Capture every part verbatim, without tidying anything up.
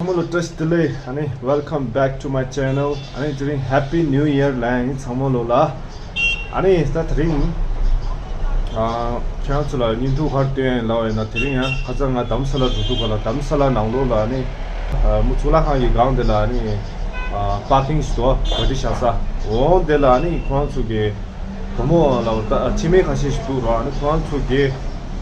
ཚང་མ་ལ་བཀྲ་ཤིས་བདེ་ལེགས། ཨ་ནི། Welcome back to my channel. ཨ་ནི་དེ་རིང་Happy New Year ལབ་ཡིན་ཚང་མ་ལོ་ལ། ཨ་ནི་ད་དེ་རིང་ཨ་ཁྱེད་རང་ཚོ་ལ་བརྙན་ཐུང་ག་རེ་སྟོན་ཡིན་ལབ་པ་ཡིན་ན། དེ་རིང་ཡང་ཁ་སང་ང་དྷ་རམ་ས་ལ་འགྲོ་དུས་ག་ལ། དྷ་རམ་ས་ལ་ནང་ལོགས་ལ་ཨ་ནི་ཨ་མུ་གཙུག་ལག་ཁང་གི་སྒང་དེ་ལ་ཨ་ནི་ཨ་པར་ཀིང་ཞིག་འདུག་གོ་སྒྲིག་བྱ་ས། འོ་དེ་ལ་ཨ་ནི་ཁོ་རང་ཚོ་གི་བུ་མོ་ལ་ད་ཁྱིམ་མི་ཁ་ཤས་ཤིག་འདུག་ར། ཨ་ནི་ཁོ་རང་ཚོ་གི་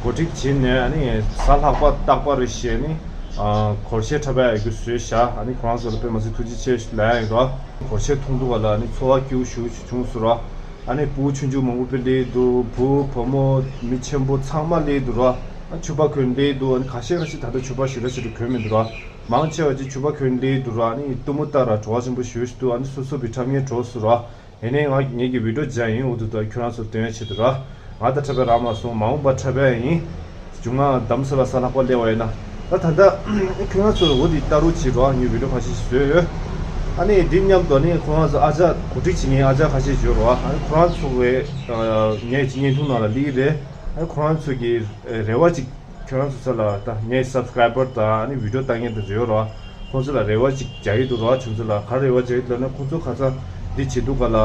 གོ་སྒྲིག་བྱས་ནས་ཨ་ནི་གཟའ་ལྷག་པ་རྟག་པར་རེ་བཞིན་ཨ་ནི་ཨ་སྒོར་གཞས་འཁྲབ་པའི་ཡ་གི་བཟོས་བཞག་ཨ་ནི་ཁོ་རང་ཚོ་ལ་དཔེ་མ་སྲིད་ཐུགས་རྗེ་ཆེ་ཞུ་ལབ་ཡ་ཡིན་ར། སྒོར་གཞས་མཐོང་དུས་ག་ལ་ཨ་ནི་ཚོར་བ་སྐྱིད་པོ་ཞེ་པོ་ཅིག་བྱུང་སོང་ར། ཨ་ནི་ཕྲུ་གུ་ཆུང་ཆུང་མང་པོ་དཔེ་སླེབས་འདུག་བུ་བུ་མོ་མི་ཆེན་པོ་ཚང་མ་སླེབས་འདུག་ར། ཨ་ཕྱུ་པ་གོན་སླེབས་འདུག་ཨ་ནི་ཁ་ཤས་ཁ་ཤས་ད་ལྟ་ཕྱུ་པ་ཞེ་དྲག་ཞེ་དྲག་གོན་མི་འདུག་ར། མང་ཆེ་བ་ཅིག་ཕྱུ་པ་གོན་སླེབས་འདུག་ར། ཨ་ནི་སྟོན་མོ་ལྟར་ར་བྲོ་བ་ཆེན་པོ་ཞེ་པོ་ཞིག་འདུག་ཨ་ནི་སོ་སོ་བི་ཊ་མིན་འགྲོ་སོང་ར། ཡིན་ནའི་ང་ངེད་ཀྱི་བི་ཌིའོ་མཇལ་ཡིན། འོ་དུ་ད་ཁྱོད་རང་ཚོར་སྟོན་ཡ་ཆེད་དུ་ར། ང་ད་འཁྲབ་པ་རག་མ་སོང་། མ་འོངས་པ་འཁྲབ་ཡ་ཡིན། བྱུང་ང་དྷ་རམ་ས་ལ་གཟའ་ལྷག་པ་སླེབས་པ་ཡིན་ན། ད་ད་ལྟ་ཁྱོད་རང་ཚོར་འོ་དེ་ལྟ་རོགས་བྱེད་རོགས། ངའི་བི་ཌིའོ་ཁ་ཤས་ཤིག་བཟོས་ཡོད། ཨ་ནི་འདི་མཉམ་དུ་ཨ་ནི་ཁོ་རང་ཚོ་ཨ་ཅག་གོ་སྒྲིག་བྱེད་མཁན་ཨ་ཅག་ཁ་ཤས་ཡོད་རོགས། ཨ་ནི་ཁོ་རང་ཚོ་གི་ངའི་བརྙན་ཐུང་ནང་ལ་སླེབས་རེད། ཨ་ནི་ཁོ་རང་ཚོ་གི་རེ་བ་ཅིག་ཁྱོད་རང་ཚོ་ས་ལ་ད་ངའི་སབ་སི་ཀ་རའི་བར་དང་ཨ་ནི་བི་ཌིའོ་ལྟ་མཁན་དེ་ཚོ་ཡོད་རོགས། ཁོང་ཚོ་ལ་རེ་བ་ཅིག་རྒྱག་གི་འདུག་རོགས། ཁྱོད་ཚོ་ལ་ག་རེ་རེ་བ་རྒྱག་གི་འདུག་ལབ་ན། ཁོང་ཚོ་ཁ་སང་འདི་བྱེད་དུས་ག་ལ།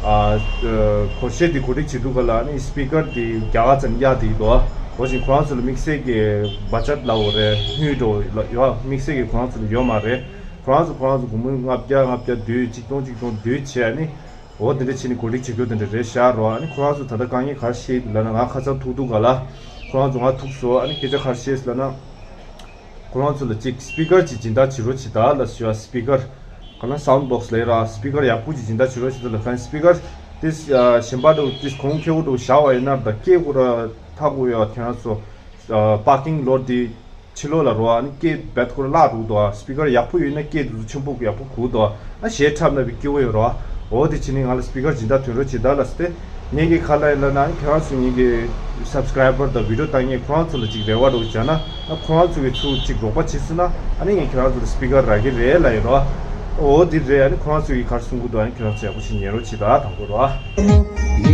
ཨ་སྒོར་གཞས་འདི་གོ་སྒྲིག་བྱེད་དུས་ག་ལ་ཨ་ནི་སི་པི་ཀར་འདི་རྒྱ་གར་ཙམ་གཡར་བསྡད་ཀྱི་འདུག་འོ་བཞིན་ཁོ་རང་ཚོ་ལ་དམིགས་བསལ་གྱི་བ་ཇེཊ་ལབ་དགོས་རེད། དངུལ་འགྲོ་ཡོད། དམིགས་བསལ་གྱི་ཁོ་རང་ཚོ་ལ་ཡོད་མ་རེད། ཁོ་རང་ཚོ་ཁོ་རང་ཚོ་སྒོར་མོ་ལྔ་བརྒྱ་ལྔ་བརྒྱ་བསྡུས། ཆིག་སྟོང་ཆིག་སྟོང་བསྡུས་བྱས་ཨ་ནི། འོ་དེ་འདྲ་བྱས་ནས་གོ་སྒྲིག་བྱེད་རྒྱུ་དེ་འདྲ་རེད་བཞག་རོགས། ཨ་ནི་ཁོ་རང་ཚོ་ད་ལྟ་དཀའ་ངལ་ག་རེ་འཕྲད་ཡོད་ལབ་ན། ང་ཁ་སང་ཐུག་དུས་ག་ལ་ཁོ་རང་ཚོ་ང་ཐུག་སོང་། ཨ་ནི་སྐད་ཆ་ག་རེ་བཤད་ལབ་ན། ཁོ་རང་ཚོ་ལ་ཅིག་སི་པི་ཀར་ཅིག་སྦྱིན་བདག་བྱེད་རོགས་བྱེད་དང་ལབ་ཞུ་བ། སི་པི་ཀར་ག་ལ་སའུན་ཌི་བོག་སི་ལབ་ར། སི་པི་ཀར་ཡག་པོ་ཅིག་སྦྱིན་བདག་བྱེད་རོགས་བྱེད་དང་ལབ་ཁན། སི་པི་ཀར་དེ་གཞན་པ་འདྲ་བོ་དེ་གོང་ཁེ་པོ་འདྲ་བོ་བཞག་པ་ཡིན་ན། ད་སྐད་ཁོ་ར་ཐག་པོ་ཡོད། ཁྱེད་རང་ཚོ་པར་ཀིང་ལོཊ་དེ་ཕྱི་ལོགས་ལ་རོ། ཨ་ནི་སྐད་རྦད་ཁོ་ར་བརླག་འགྲོ་འདུག་སི་པི་ཀར་ཡག་པོ་ཡོད་ན་སྐད་དེ་ཚོ་ཆེན་པོ་ཡག་པོ་གོ་འདུག་ཨ་གཞས་འཁྲབ་ན་བི་སྐྱིད་པོ་ཡོད་རོ། འོ་དེ་བྱས་ནས་ང་ལ་སི་པི་ཀར་སྦྱིན་བདག་ཐོན་རོགས་བྱེད་དང་ལབ་སྟེ། ངེད་ཀྱི་ཁ་ལ་ཡིན་ལབ་ན། ཁྱེད་རང་ཚོ་ངེད་ཀྱི་སབ་སི་ཀ་རའི་བར་དང་བི་ཌིའོ་ལྟ་མཁན་ཁོ་རང་ཚོ་ལ་ཅིག་རེ་བ་འདྲ་བོ་བྱས་ན། ཨ་ཁོ་རང་ཚོ་གིས་ཚུར་ཅིག་རོགས་པ་བྱེད་སོང་ན། ཨ་ནི་ངས་ཁྱེད་རང་ཚོ་ལ་སི་པི་ཀར་རག་གི་རེད་ལབ་ཡིན་རོ། འོ་དེ་རེད། ཨ་ནི་ཁོ་རང་ཚོ་གིས་ག་རེ་གསུང་གི་འདུག་ཨ་ནི་ཁྱེད་རང་ཚོ་ཡག་པོ་ཞིག་ཉན་རོགས་བྱེད་དང་། དང་པོ་རོ།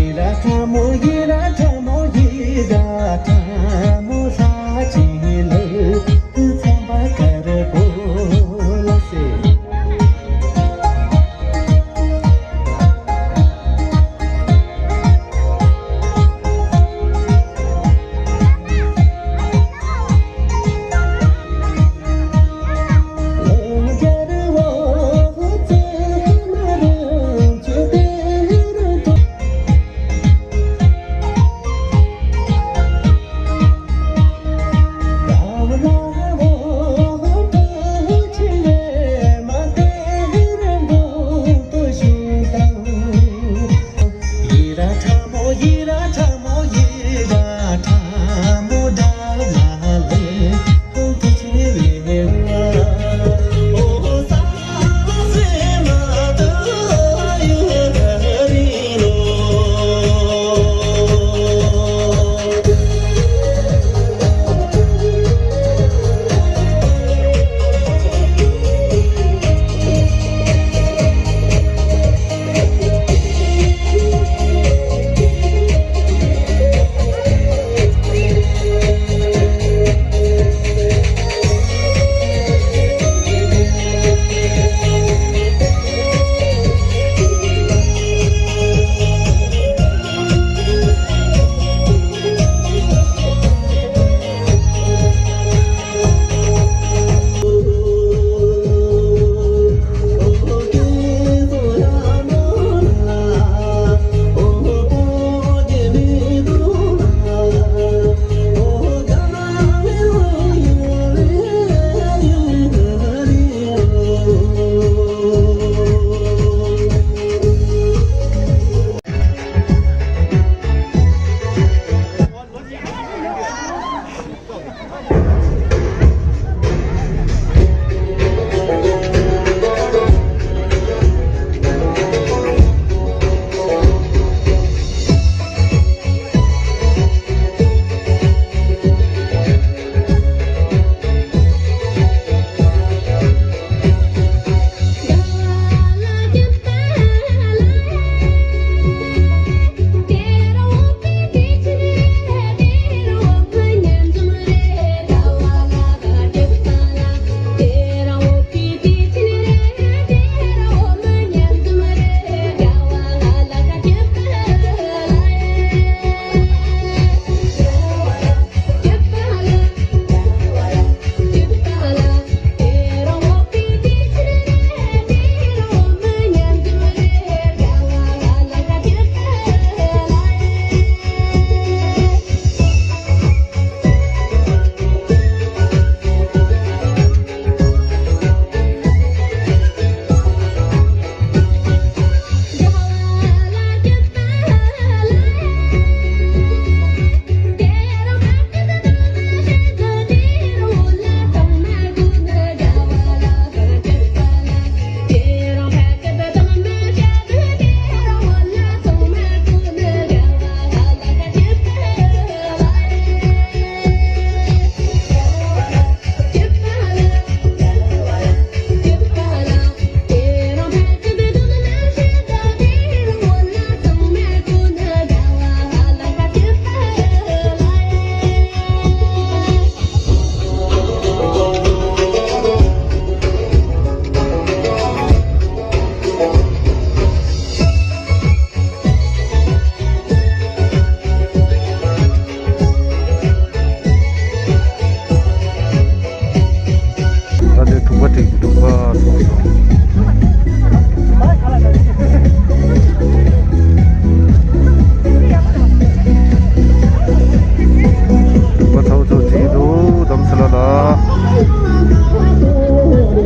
ཐུག་པ་ཚ་པོ་ཚོ་བྲིས་འདུག་དམ་ཚ་ལ་ལ།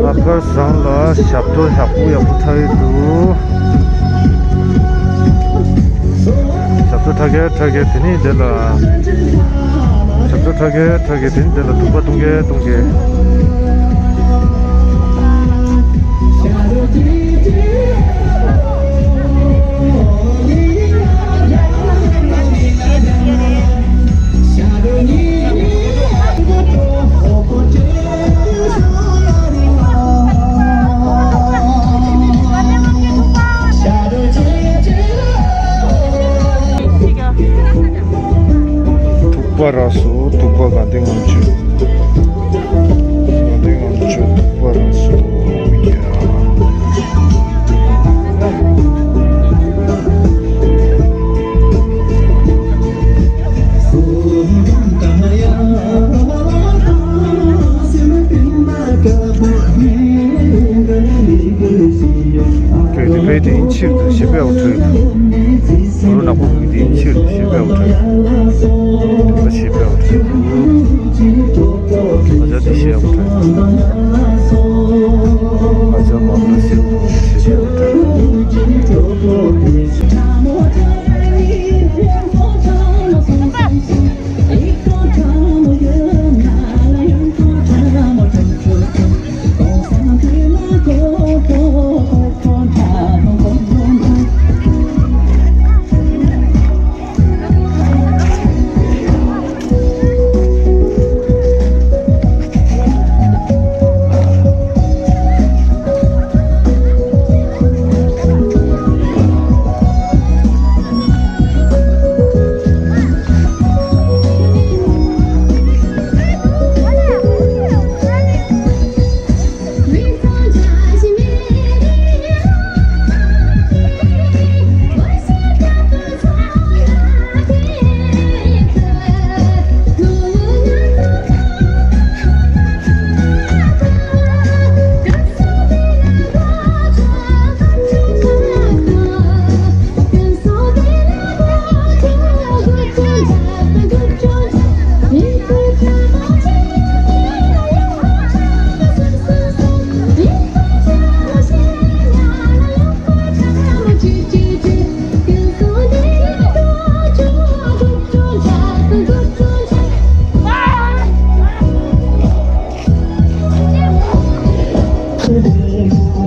ལྷག་དཀར་བཟང་ལ་ཞབས་བྲོ་ཡག་པོ་ཡག་པོ་འཁྲབ་ཡོད་འདུག་ཞབས་བྲོ་འཁྲབ་གེ་འཁྲབ་གེ་དེ་ནས་དེ་ལ། ཞབས་བྲོ་འཁྲབ་གེ་འཁྲབ་གེ་དེ་ནས་དེ་ལ་ཐུག་པ་གཏོང་གེ་གཏོང་གེ། ཐུག་པ་རག་སོང་། ཐུག་པ་དགའ་ལྡན་ལྔ་མཆོད། དགའ་ལྡན་ལྔ་མཆོད་ཐུག་པ་རག་སོང་ཡ། དེ་དེ་བས་དེ་ཕྱིར་དུ་ཞིབ་པའི་འོག་ཁྲོད་དུ། ནོར་ནག་པོ་གི་དེ་ཕྱིར་དུ་ཞིབ་པའི་འོག་ཁྲོད་དུ། དེ་ཞིབ་པའི་འོག་ཁྲོད་དུ། ཨ་ཅག་དེ་ཞིབ་འོག་ཁྲོད་དུ། ཨ་ཅག་མ་ལ་ཞིབ་ཞིབ་པའི་འོག་ཁྲོད་དུ།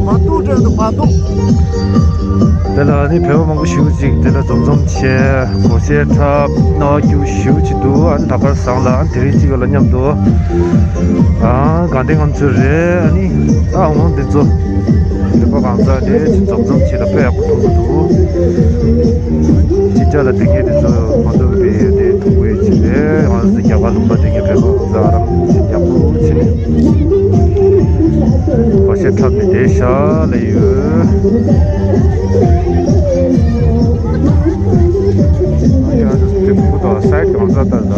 བར་དུ་འགྲོ་འདུག་བར་དུ། དེ་ལ་ནི་བོད་པ་མང་པོ་ཞེ་པོ་ཅིག་དེ་ལ་འཛོམས་འཛོམས་བྱས། སྒོར་གཞས་འཁྲབ། སྣང་བ་སྐྱིད་པོ་ཞེ་པོ་ཅིག་འདུག་ཨ་ནི་ད་བར་བཟང་ལ་ཨ་ནི་དེ་རིང་གཅིག་ལ་མཉམ་དུ། ཨ་དགའ་ལྡན་ལྔ་མཆོད་རེད། ཨ་ནི་ད་འོང་འདི་ཚོ་བོད་པ་གང་ཟག་དེ་ཅིག་འཛོམས་འཛོམས་བྱས་ལ་དཔེ་ཡག་པོ་མཐོང་གི་འདུག་ཅིག་ཅར་ལ་དེ་གས་དེ་ཚོ་མ་གཏོགས་པའི་དེ་མཐོང་གི་ཡོད་ཀྱི་རེད། ང་ཚོ་རྒྱ་གར་ལུང་པ་དེ་གས་བོད་པ་གང་ཟག་རང་ཅིག་ཡག་པོ་བྱས་ནས། བར་ཆད་འཁྲབ་ནས་བསྡད་ཤག་ལབ་ཡོད། ཡ་དེ་བུ་དང་སའི་གང་ཟག་ལྟར་ལ།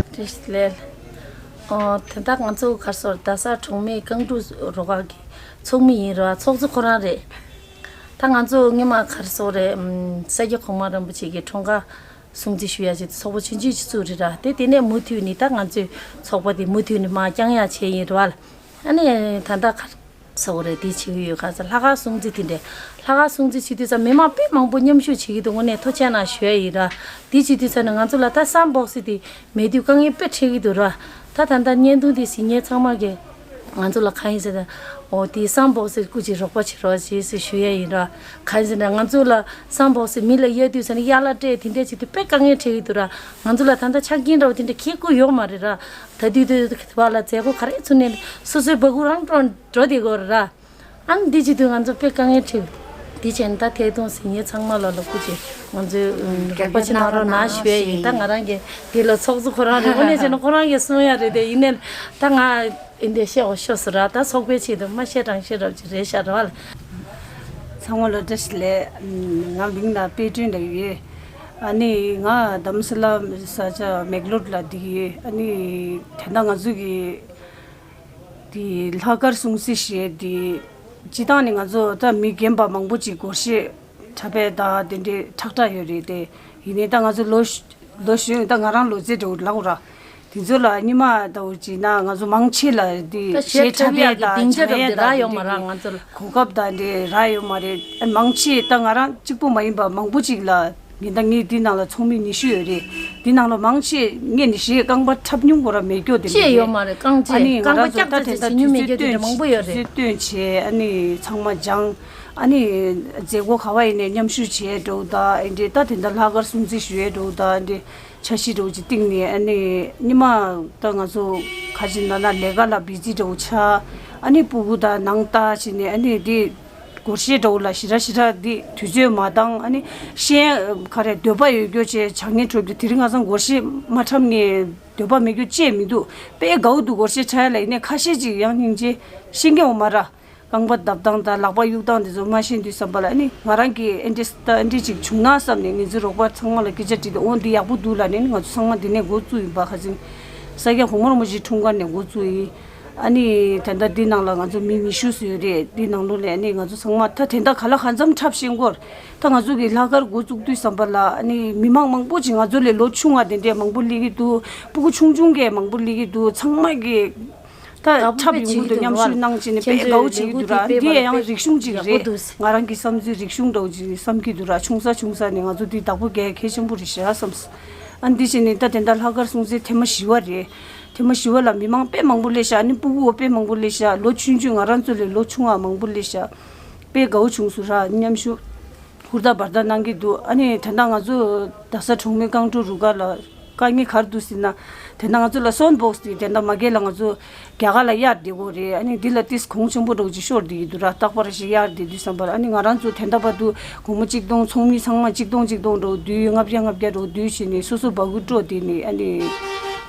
བཀྲ་ཤིས་བདེ་ལེགས། ཨོ། དེ་དག་ང་ཚོ་གར་སོར་རྡ་ས་གྲོང་མི་རྐང་དྲུག་རུ་ཁག་གི་ཚོགས་མི་ཡིན་ར། ཚོགས་གཙོ་ཁོ་རང་རེད། ད་ང་ཚོ་སྔོན་མ་གར་སོར་རེད། ཨམ། ས་སྐྱ་གོང་མ་རིན་པོ་ཆེ་གི་འཁྲུངས་སྐར་སྲུང་བརྩི་ཞུ་ཡ་ཆེད་དུ་ཚོགས་པ་ཆུང་ཆུང་ཅིག་བཙུགས་རེད་ར། དེ་དེ་ནས་མུ་མཐུད་ནས་ད་ང་ཚོའི་ཚོགས་པ་དེ་མུ་མཐུད་ནས་མར་བསྐྱངས་ཡ་བྱས་ཡིན་ར་བ་ལ། ཨ་ནི་ད་ལྟ་གར་སོར་རེད། དེ་བྱེད་ཀྱི་ཡོད། ག་ཚ་ལྷག་དཀར་སྲུང་བརྩི་དེ་འདྲས། ལྷག་དཀར་སྲུང་བརྩི་བྱེད་དུས་ཙམ་མི་མང་དཔེ་མང་པོ་མཉམ་ཞུགས་བྱེད་ཀྱི་འདུག་དངོས་གནས་ཐུགས་རྗེ་གནང་ཞུ་ཡ་ཡིན་ར། དེ་བྱེད་དུས་ཙམ་ནས་ང་ཚོ་ལ་ད་སའོན་སྦོག་སི་དེ་མེད་དུས་དཀའ་ངལ་དཔེ་འཕྲད་ཀྱི་འདུག་ར། ད་ད་ལྟ་བརྙན་ཐུང་དེ་གཟིགས་མཁན་ཚང་མ་གིས་ང་ཚོ་ལ་གང་ཡིན་ཟེར་ན། འོ་དེ་སའོན་སྦོག་སི་སྐུ་མཁྱེན་རོགས་པ་བྱེད་རོགས་བྱེད་ཟེར་ཞུ་ཡ་ཡིན་ར། གང་ཡིན་ཟེར་ན་ང་ཚོ་ལ་སའོན་སྦོག་སི་མི་ལ་གཡར་དུས་ཙམ་ནས་ཡ་ལ་སྤྲད་དེ་འདྲས་བྱེད་དུས་དཔེ་དཀའ་ངལ་འཕྲད་ཀྱི་འདུག་ར། ང་ཚོ་ལ་ད་ལྟ་ཆ་རྐྱེན་འདྲ་བོ་དེ་འདྲ་ཁེལ་ཀྱི་ཡོད་མ་རེད་ར། ད་དུས་དུས་དུ་བ་ལ་མཛད་སྒོ་ག་རེ་ཚུགས་ནས་སོ་སོའི་སྦ་ཁུག་རང་འགྲོ་འགྲོ་བསྡད་དགོས་རེད་ར། ཨ་ནི་འདི་བྱེད་དུས་ང་ཚོ་དཔེ་དཀའ་ངལ་འཕྲད། འདི་བྱས་ནས་ད་ཐད་གཏོང་གཟིགས་མཁན་ཚང་མ་ལ་ལ་སྐུ་མཁྱེན་ང་ཚོའི་རོགས་པ་ཅིག་གནང་རོགས་གནང་ཞུ་ཡ་ཡིན། ད་ང་རང་གི་འདི་ལ་ཚོགས་གཙོ་ཁོ་རང་རེད། དངོས་གནས་བྱས་ན་ཁོ་རང་གིས་གསུང་ཡ་རེད་དེ། ཡིན་ནའི་ད་ང་འདི་འདྲས་བཤད་འོ་ཤོག་ཟེར་ར། ད་ཚོགས་པའི་ཆེད་དུ་མ་བཤད་རང་བཤད་རབས་ཅིག་རེད་ཤག་ར་བ་ལ། ཚང་མ་ལ་བཀྲ་ཤིས་བདེ་ལེགས། ང་མིང་ལ་དཔལ་སྒྲོན་ལབ་ཡོད། ཨ་ནི་ང་དྷ་རམ་ས་ལ་ས་ཆ་མེག་ལོར་ལ་འདི་ཨ་ནི་དེ་འདྲ་ང་ཚོ་གི་དེ་ལྷག་དཀར་སྲུང་བརྩི་ཞེས་དེ་སྤྱི་བཏང་ནས་ང་ཚོ་ད་མི་རྒན་པ་མང་པོ་ཅིག་སྒོར་གཞས་འཁྲབ་པའི་ད་དེ་འདྲའི་ཁྲག་ཁྲག་ཡོད་རེད་དེ། ཡིན་ནའི་ད་ང་ཚོ་ལོ་ལོ་གཞོན་ད་ང་རང་ལོ་ཚད་འདྲ་བོ་ལབ་དགོས་ར། དེ་ཚོ་ལ་སྔོན་མ་ལྟ་བུ་བྱས་ན་ང་ཚོ་མང་ཆེ་ལ་དེ་ད་གཞས་གཞས་འཁྲབ་ཡ་འཁྲབ་ཡ་དང་གི་སྡིངས་ཆ་སྦྱང་ཡ་རབ་དེ་རག་དང་ཡོད་མ་དེ་རེད། ང་ཚོ་ལ་གོ་སྐབས་དང་དེ་རག་ཡོད་མ་རེད། མང་ཆེ་ད་ང་རང་གཅིག་པུ་མ་ཡིན་པ་མང་པོ་ཅིག་ལ་ཉིན་ལྟར་ངའི་འདི་ནང་ལ་ཚོགས་མི་ཉི་ཤུ་ཡོད་རེད། འདི་ནང་ལ་མང་ཆེ་ངས་ནི་གཞས་རྐང་པ་འཁྲབ་མྱོང་གོ་ར་མེད་སྐྱོ་དེ་ཅི་འདྲ་ཡོད་རེད། མ་རེད། རྐང་ཨ་ཅེ་ནི་ང་རང་ཚོ་ད་དེ་འདྲ་དུས་ཚོད་སྟོན་དུས་ཚོད་སྟོན་བྱས་ཨ་ནི་ཚང་མ་སྦྱང་། ཨ་ནི་མཛད་སྒོ་ག་བ་ཡིན་ནའི་མཉམ་ཞུགས་བྱས་འགྲོ་ད་ཨེ་འདྲས། ད་དེ་འདྲ་ལྷག་དཀར་སྲུང་བརྩི་ཞུ་ཡས་འགྲོ་ད་ཨེ་འདྲས། འཆར་གཞི་འདྲ་བོ་ཅིག་བཏིང་ནས་ཨ་ནི་སྔོན་མ་ད་ང་ཚོ་ག་ཅིག་ན་ན་ལས་ཀ་ལ་བི་ཛི་འདྲ་བོ་ཆགས། ཨ་ནི་སྤུ་གུ་དང་ནང་ལྟ་བྱས་ནས་ཨ་ནི་དེ་སྒོར་གཞས་འདྲ་བོ་ལ་ཞེ་དྲག་ཞེ་དྲག་དེ་དུས་ཚོད་མ་འདང་། ཨ་ནི་ཤེས་ག་རེ་འདོད་པ་ཡོད་རྒྱུ་བྱས་བྱ་ངན་འགྲོ་རྒྱུ་དེ་རིང་ང་ཚང་སྒོར་གཞས་མ་འཁྲབ་ངས་འདོད་པ་མེད་རྒྱུ་ཅེས་མི་འདུག་དཔེ་དགའ་བོ་འདུག་སྒོར་གཞས་འཁྲབ་ཡ་ལ། ཡིན་ནའི་ཁ་ཤས་ཅིག་ཡང་སྙིང་རྗེ་ཤེས་མཁན་འོ་མ་ར། རྐང་པ་བརྡབ་སྟངས་དང་ལག་པ་གཡུག་སྟངས་དེ་ཚོ་མ་ཤེས་དུས་ཙམ་པ་ལ་ཨ་ནི་ང་རང་གིས་ཨེ་འདྲས་ད་ཨེ་འདྲས་ཅིག་བྱུང་ན་བསམ་ནས་ངེད་ཚོའི་རོགས་པ་ཚང་མ་ལ་སྐད་ཆ་དྲིས་ཏེ་འོ་འདི་ཡག་པོ་འདུག་ལབ་ནས་ང་ཚོ་ཚང་མ་འདི་ནས་འགོ་བཙུགས་ཡིན་པ། ཁ་སང་ས་སྐྱ་གོང་མ་རིན་པོ་ཆེའི་འཁྲུངས་སྐར་ནས་འགོ་བཙུགས་ཡིན། ཨ་ནི་ད་ལྟ་འདི་ནང་ལ་ང་ཚོ་མི་ཉི་ཤུ་ཙམ་ཡོད་རེད། འདི་ནང་ལོགས་ལ་ཨ་ནི་ང་ཚོ་ཚང་མ་ད་དེ་འདྲ་ག་ལ་གང་འཚམ་འཁྲབ་ཤེས་སྐོར། ད་ང་ཚོ་གི་ལྷག་དཀར་འགོ་བཙུགས་དུས་ཙམ་པ་ལ་ཨ་ནི་མི་མང་མང་པོ་ཅིག་ང་ཚོ་ལས་ལོ་ཆུང་བ་དེ་འདྲས་མང་པོ་སླེབས་ཀྱི་འདུག་སྤུ་གུ་ཆུང་ཆུང་གས་མང་པོ་སླེབས་ཀྱི་འདུག་ཚང་མ་གི་ད་དགའ་པོ་འཁྲབ་དཔེ་ཡོང་གི་བྱེད་ཀྱི་འདུག་འདུག་མཉམ་ཞུགས་ར། གནང་བྱས་ནས་ཁྱེད་དཔེ་ཚོའི་དགའ་བོ་ལས་བྱེད་ཀྱི་འགུལ་འདུག་ར། དེ་འདི་དཔེ་ཡང་རིག་གཞུང་ཅིག་ཡག་པོ་རེད། འདུག་ང་རང་གི་བསམ་ཚུལ་རིག་གཞུང་འདྲ་བོ་ཅིག་བསམ་གྱི་འདུག་ར། ཆུང་ས་ཆུང་ས་ནས་ང་ཚོ་འདི་བདག་པོ་རྒྱག་གལ་ཆེན་པོ་རེད་ཤག་བསམ། ཨ་འདི་བྱས་ནས་ད་དེ་འདྲ་ལྷག་དཀར་སྲུང་བརྩི་ཐེངས་མ་བཞི་བ་རེད། ཐེངས་མ་བཞི་བ་ལ་མི་མང་དཔེ་མང་པོ་སླེབས་ཤག་ཨ་ནི་སྤུ་གུ་དཔེ་མང་པོ་སླེབས་ཤག་ལོ་ཆུང་ཆུང་ང་རང་ཚོ་ལས་ལོ་ཆུང་བ་མང་པོ་སླེབས་ཤག་དཔེ་དགའ་བོ་བྱུང་སོང་ར། མཉམ་ཞུགས་ཧུར་ཐག་འབད་ཐག་གནང་གི་འདུག་ཨ་ནི་དེ་འདྲ་ང་ཚོ་རྡ་ས་གྲོང་མི་རྐང་བྲོ་རུ་ཁག་ལ་དཀའ་ངལ་ག་རེ་འདུག་ཟེར་ན། དེ་འདྲ་ང་ཚོ་ལ་སའུན་ཌི་བོག་སི་དེ་དེ་འདྲ་མ་རྒྱག་ལ་ང་ཚོ་རྒྱ་གར་ལ་གཡར་བསྡད་ཀྱི་ཡོད་རེད། ཨ་ནི་འདི་ལ་ཏིས་གོང་ཆེན་པོ་འདྲ་བོ་ཅིག་ཤོར་བསྡད་ཀྱི་འདུག་ར། རྟག་པར་ཞིག་གཡར་བསྡད་དུས་ཙམ་པར་ཨ་ནི་ང་རང་ཚོ་དེ་འདྲ་བར་དུ་སྒོར་མོ་གཅིག་སྟོང་ཚོགས་མི་ཚང་མ་གཅིག་སྟོང་གཅིག་སྟོང་འདྲ་བོ་བསྡུས། ལྔ་བརྒྱ་ལྔ་བརྒྱ་འདྲ་བོ་བསྡུས་བྱས་ནས་སོ་སོ་སྦ་ཁུག་སྤྲོད་བསྡད་ནས་ཨ་ནི་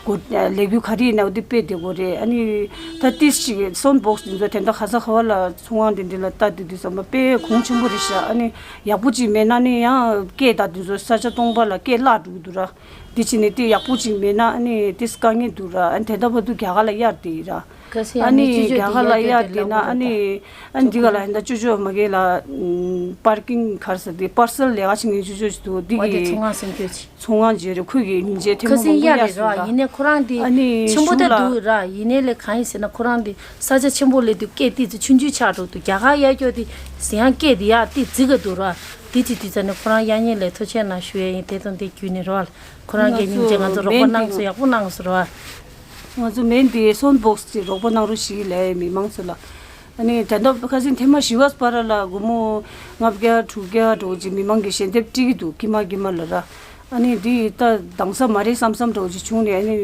སྒོ་ལས་འགུལ་ག་རེ་ཡིན་ན་འོ་དེ་སྤེལ་བསྡད་ཀྱི་ཡོད་རེད། ཨ་ནི་ད་ཏིས་ཅིག་སའུན་ཌི་བོག་སི་དེ་ཚོ་དེ་འདྲ་ག་ས་ག་བ་ལ་ཚོང་ཁང་དེ་འདྲ་ལ་ལྟ་བསྡད་དུས་ཙམ་པ་དཔེ་གོང་ཆེན་པོ་རེད་ཤག་ཨ་ནི་ཡག་པོ་ཅིག་མེད་ན་ནི་ཡང་སྐད་ད་དེ་ཚོ་ས་ཆ་སྟོང་པ་ལ་སྐད་བརླག་འགྲོ་གི་འདུག་ར། འདི་བྱས་ནས་དེ་ཡག་པོ་ཅིག་མེད་ན་ཨ་ནི་དེ་དཀའ་ངལ་འདུག་ར། ཨ་ནི་དེ་འདྲ་བར་དུ་རྒྱ་གར་ལ་གཡར་བསྡད་ཡིན་ར། ཁ་སང་ཨ་ཡང་ནི་ནི་ཅོ་ཅོ་རྒྱ་གར་ལ་གཡར་གཡར་བསྡད་ཡིན་ན་ཨ་ནི་ཨ་ནི་འདི་ག་ལ་ཡིན་ད་ཅོ་ཅོ་མ་གི་ལ་པར་ཀིང་ག་རེ་ཟེར་དེ་པར་སལ་ལས་ཀ་བྱེད་མཁན་ཅོ་ཅོ་ཞིག་འདུག་འདི་འོ་དེ་གི་ཚོང་ཁང་སེམས་སྐྱོ་ཅིག་ཚོང་ཁང་བརྗེ་རེད། ཁོས་ཀྱི་སྙིང་རྗེ་ཐེངས་ཁ་མང་སང་པོ་གཡར་གཡར་རེད་ར། སོང་ད། ཡིན་ནའི་ཁོ་རང་དེ་ཨ་ནི་ཆེན་པོ་གཞུང་ད་ལ་འདུག་ར། ཡིན་ནའི་ལས་གང་ཡིན་ཟེར་ན་ཁོ་རང་དེ་ས་ཆ་ཆེན་པོ་ལས་དུ་སྐད་ཏིག་ཙི་ཆུང་ཆུང་ཆགས་འགྲོ་འདུག་རྒྱ་གར་གཡར་སྐྱོ་དེ་ཟེར་ཡང་སྐད་དེ་ཡག་ཏིག་ཙི་ག་འདུག་ར། དེ་ཅི་དུས་ཙ་ནས་ཁོ་རང་གཡར་མཁན་ལས་ཐུགས་རྗེ་གནང་ཞུ་ཡས་ཡིན། དེ་དང་དེ་བརྒྱུད་ནས་རོགས་ཁོ་རང་གི་སྙིང་རྗེ་ང་ཚོ་རོགས་པ་གནང་སོང་། ཡག་པོ་གནང་སོང་ར། ང་ཚོ་མེན་དེ་སའུན་ཌི་བོག་སི་ཅིག་རོགས་པ་གནང་རོགས་ཞེས་ལབ་ཡས་མི་མང་ཚོ་ལ། ཨ་ནི་དེ་འདྲ་ཁ་སང་ཐེངས་མ་བཞི་བ་བར་ལ་སྒོར་མོ་ལྔ་བརྒྱ་དྲུག་བརྒྱ་འདྲ་བོ་ཅིག་མི་མང་གིས་ཞལ་འདེབས་སྤྲད་ཀྱི་འདུག་དཀྱིལ་མ་དཀྱིལ་མ་ལ་ར། ཨ་ནི་འདི་ད་འདང་ས་མ་རེད་བསམ་བསམ་འདྲ་བོ་ཅིག་བྱུང་ནས་ཨ་ནི་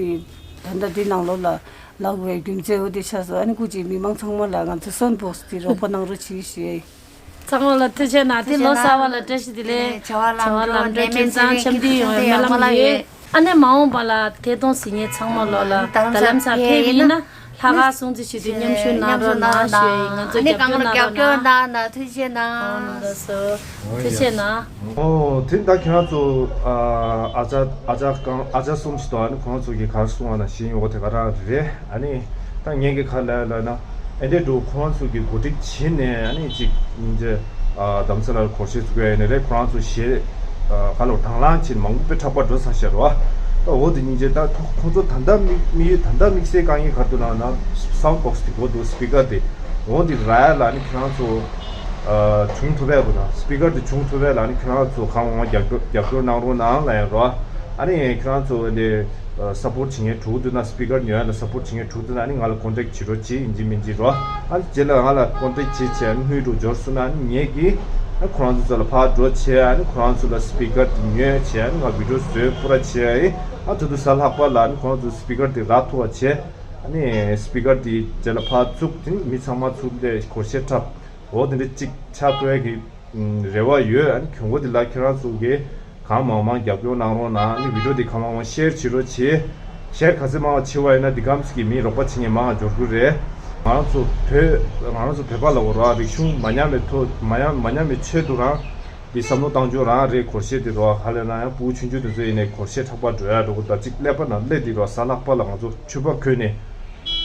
ད་ལྟ་འདི་ནང་ལོགས་ལ་ལབ་དགོས་པའི་རྒྱུ་མཚན་འོ་དེ་ཆགས་སོང་། ཨ་ནི་སྐུ་མཁྱེན་མི་མང་ཚང་མ་ལ་ང་ཚོ་སའུན་ཌི་བོག་སི་དེ་རོགས་པ་གནང་རོགས་གྱིས་ཞུ་ཡས་ཡིན། ཚང་མ་ལ་ཐུགས་རྗེ་གནང་། དེ་ལོ་གསར་པ་ལ་བཀྲ་ཤིས་བདེ་ལེགས། བྱ་བ་ལམ་འགྲོ་ཁྱིམ་ཚང་འཆམ་མཐུན་ཡོང་བའི་སྨོན་ལམ་ཡོད། ཨ་ནེ་མ་འོངས་པ་ལ་ཐད་གཏོང་ཟིན་ཉེ་ཚང་མ་ལོ་ལ་ད་ལམ་སར་ཕེབས་ཡིན་ན་ལྷག་དཀར་སྲུང་བརྩི་ཞུ་དུས་མཉམ་ཞུགས་གནང་རོགས་གནང་ཞུ་ཡ་ཡིན། ང་ཚོ་རྒྱབ་སྐྱོར་གནང་རོགས་གནང་། ཐུགས་རྗེ་གནང་། ཐུགས་རྗེ་གནང་། ཨོ་དེ་ད་ཁྱེད་རང་ཚོ་ཨ་ཅག་ཨ་ཅག་གང་ཨ་ཅག་གསུམ་ཞིག་འདུག་ཨ་ནི་ཁོང་ཚོ་གིས་ག་རེ་གསུང་བ་ན་ཞིང་འོ་དེ་ག་རང་རེད། ཨ་ནི་ད་ངས་གི་ག་ལ་ལ་ན་ཨེ་འདྲས་འགྲོ་ཁོང་ཚོ་གི་གོ་སྒྲིག་བྱེད་ནས་ཨ་ནི་ཅིག་ཉིན་རྗེ་ཨ་དྷ་རམ་ས་ལར་སྒོར་གཞས་བཙུགས་ཡ་ཡིན་ནི་རེད། ཁོ་རང་ཚོ་གཞས་ཨ་ག་ལ་དང་བླངས་བྱེད་མང་པོ་དཔེ་དྲག་པ་འགྲོ་ས་ཤར་བ། ད་འོ་དེ་ཉིན་རྗེ་ད་ཁོ་ཁོང་ཚོ་ད་ལྟ་དམིགས་དམིགས་ཡུལ་ད་ལྟ་དམིགས་བསལ་དཀའ་ངལ་ག་རེ་འདུག་ལབ་ན་སའུན་ཌི་བོག་སི་དེ་དགོས་འདུག་སི་པི་ཀར་དེ་འོ་དེ་རག་ཡ་ལ་ཨ་ནི་ཁྱེད་རང་ཚོ་ཨ་བྱུང་ཐུབ་ཡ་དགོས་ན་སི་པི་ཀར་དེ་བྱུང་ཐུབ་ཡ་ལ་ཨ་ནི་ཁྱེད་རང་ཚོ་གང་མང་མང་རྒྱབ་སྐྱོར་རྒྱབ་སྐྱོར་གནང་རོགས་གནང་ལབ་ཡ་རོ། ཨ་ནི་ཁྱེད་རང་ཚོ་འདི་སཔོར་ཊི་བྱེད་མཁན་འགྲོ་གི་འདུག་ན་སི་པི་ཀར་ཉོ་ཡ་ལ་སཔོར་ཊི་བྱེད་མཁན་འགྲོ་གི་འདུག་ན་ཨ་ནི་ང་ལ་ཀོན་ཊེག་བྱེད་རོགས་གྱིས། ཡིན་གཅིག་མིན་གཅིག་རོ། ཨ་ནི་རྗེས་ལ་ང་ལ་ཀོན་ཊེག་བྱེད་བྱས་ཨ་ནི་དངུལ་འགྲོ་འབྱོར་སོང་ན་ཨ་ནི་ངས་ཀྱིས་ཨ་ཁོ་རང་ཚོ་ཚོ་ལ་ཕར་འགྲོ་བྱས་ཨ་ནི་ཁོ་རང་ཚོ་ལ་སི་པི་ཀར་དེ་ཉོས་བྱས་ཨ་ནི་ང་བི་ཌིའོ་བཟོས་པུ་ར་བྱས་ཨ་ནི་ཨ་ཐུ་ཐུ་གཟའ་ལྷག་པ་ལ་ཨ་ནི་ཁོ་རང་ཚོ་སི་པི་ཀར་དེ་རག་ཐུབ་པ་བྱས། ཨ་ནི་སི་པི་ཀར་དེ་རྗེས་ལ་ཕར་བཙུགས་དེ་ནི་མི་ཚང་མ་ཚུར་ལས་སྒོར་གཞས་འཁྲབ་འོ་དེ་འདྲ་གཅིག་ཆགས་ཐུབ་ཡ་གི་རེ་བ་ཡོད། ཨ་ནི་གྱོང་པོ་དེ་ལ་ཁྱེད་རང་ཚོ་གིས་གང་མང་མང་རྒྱབ་སྐྱོར་གནང་རོགས་གནང་། ཨ་ནི་བི་ཌིའོ་དེ་གང་མང་མང་ཤེར་བྱེད་རོགས་བྱེད། ཤེར་ག་ཚོད་མང་བ་བྱེད་པ་ཡིན་ན་འདི་གམ་ཞིག་གི་མི་རོགས་པ་བྱེད་མཁན་མང་བ་འབྱོར་རྒྱུ་རེད། ང་རང་ཚོ་བོད་ང་རང་ཚོ་བོད་པ་ལ་འོ་ར་རིག་གཞུང་མ་ཉམས་པའི་ཐོག་མ་ཉམས་མ་ཉམས་པའི་ཆེད་དུ་རང་ འདི་བསམ་བློ་བཏང་རྒྱུ་རང་རེད། སྒོར་གཞས་འདི་རོ་ཧ་ལས་ན་ཡང་ཕྲུ་གུ་ཆུང་ཆུང་དེ་ཚོ་ཡིན་ནའི་སྒོར་གཞས་འཁྲབ་པ་འགྲོ་ཡ་འགྲོ་གི། ད་ཅིག་ཀླད་པ་ནང་སླེབས་འདི་རོ་གཟའ་ལྷག་པ་ལ་ང་ཚོ་ཕྱུ་པ་གོན་ནས་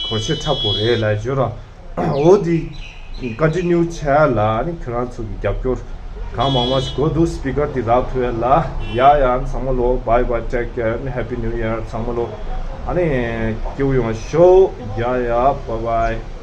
སྒོར་གཞས་འཁྲབ་དགོས་རེད་ལབ་བརྗོད་ར། འོ་འདི་ཀོན་ཊི་ནིའུ་བྱས་ལ་ནི་ཁྱོད་རང་ཚོ་གི་རྒྱབ་སྐྱོར་གང་མང་མང་ཞིག་དགོས་འདུག་སི་པི་ཀར་འདི་རག་ཐུབ་ཡ་ལ། ཡ་ཡ་ཚང་མ་ལོ་bye bye, take care, happy new year ཚང་མ་ལོ། ཨ་ནི་སྐྱིད་པོ་ཡོང་ཤོག་ཡ་ཡ་bye bye.